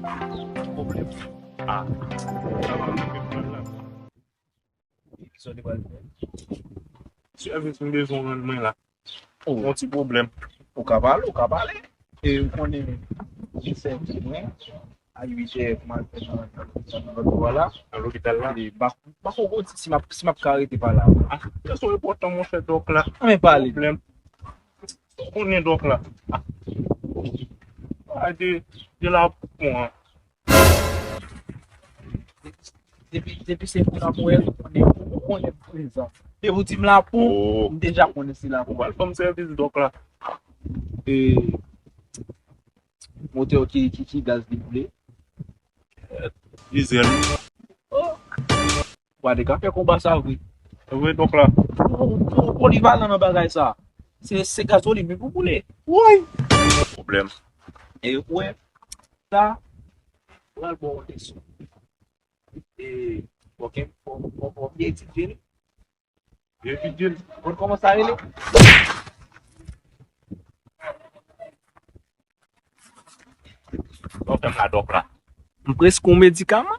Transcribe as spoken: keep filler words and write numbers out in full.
Pwoblèm. Ah. Sa pa mwen menm la. Ki sa w te pral fè? Sèvis m bezwen rann mwen la. Oh. Yon ti pwoblèm. Ou ka pale, ou ka pale. E ou konnen, m sèvi mwen. A uit è, m al fè nan, nan, nan, nan lòt bò la. Nan lopital la? E, pa, pa ko di si m ap, si m ap ka rete pa la. Ah, se yon enpòtan, monchè, dòk la. Ann pale. Pwoblèm. Ou konnen dòk la. Ah. Ah, de, de la pou an. Depi, depi se pou la pou el, ou konnen, ou konnen prezan. Depi ou di m la pou, oh, m deja konnen se la pou. Ou pral fè m sèvis dòk la. E, motè ki, ki, ki gaz li boule? Dizèl. Oh. Ou pa te ka fè konba sa vre. Vre dòk la. Ou, ou, ou polivalan nan bagay sa. Se, se gazolin wi pou boule. Woy! Pwoblèm. E ou wè, sa, pral bon yon leson. E, fò ke, fò, fò, fò byen etidye li. Byen etidye li. Konn kòman sa rele? Bon, fè m la dòk la. M preske yon medikaman.